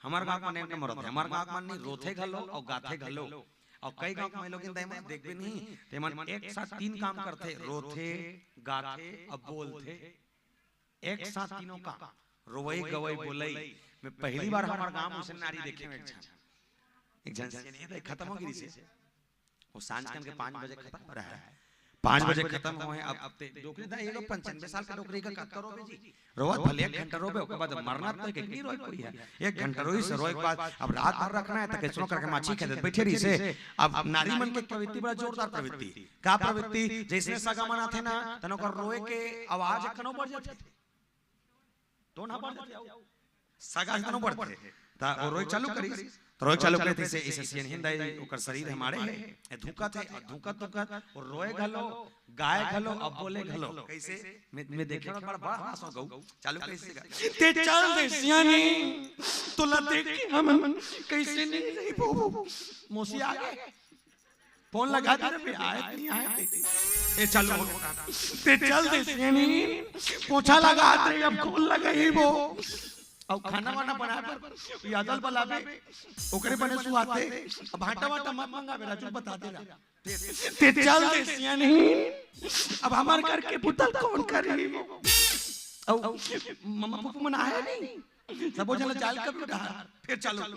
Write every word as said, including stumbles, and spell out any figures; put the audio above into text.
हमर गांव के मन एक नंबर होथे, हमर गांव के मन नहीं रोथे घलो अउ गाथे घलो। अउ कई गांव के मन लोगिन दाई मन देखबे नहीं, ते मन एक साथ तीन काम करथे, रोथे, गाथे अउ बोलथे। एक साथ तीनों काम, रोवई, गवई, बोलई। मैं पहली बार हमर गांव में अइसन नारी देखे हंव, एक झन, एक झन सियान दाई खत्म हो गिस हे। वो सांझ कन के पाँच बजे खत्म हो रहा है, पाँच बजे खत्म होए। अब ते डोकरी दाई, एगो पंचानबे साल के डोकरी का कतका रोबे जी? रोवत भले एक घंटा रोबे, ओकर बाद मरना तो एक नहीं रोए कोई है। एक घंटा रोइस, रोए के बाद अब रात भर रखना है, तो कैसनो करके माछी खेदत बइठे रहिस हे। अब नारी मन के प्रवृत्ति बड़ा जोरदार प्रवृत्ति। का प्रवृत्ति? जइसने सगा मन आथे ना, तन ओकर रोए के आवाज कनो बढ़ जाथे, टोन ह बढ़ जाथे, सगा ह कनो बढ़थे। त वो रोए चालू करिस, त रोए चालू करिस, तइसे, अइसे सियनहिन दाई, ओकर शरीर ह माड़े हे, ए धुकत हे, अउ धुकत धुकत वो रोए घलो, गाए घलो, अउ बोले घलो। कइसे? मैं, मैं देखे बड़ा, बड़ा हंस हो गऊ। चालू करिस गा, ते चल दे सियानी, तोला देख के हमन कइसे नहीं रहिबो। मौसी आगे, फोन लगा दे रे, आए नहीं आए ते। ए चल, ते चल दे सियानी, पोछा लगा दे, अब कौन लगाइबो। अउ खाना वाना बनाए बर यादव ल बलाबे, ओकरे बने सुहाथे। अब भांटा वाटा मत मंगाबे, राजू बता दे ला। ते चल दे सियानी, अब हमर घर के बुता ल कौन करिबो। अउ मम्मा पप्पा मन आए नहीं, सबो झन जाल कभी उधार, फिर चलो।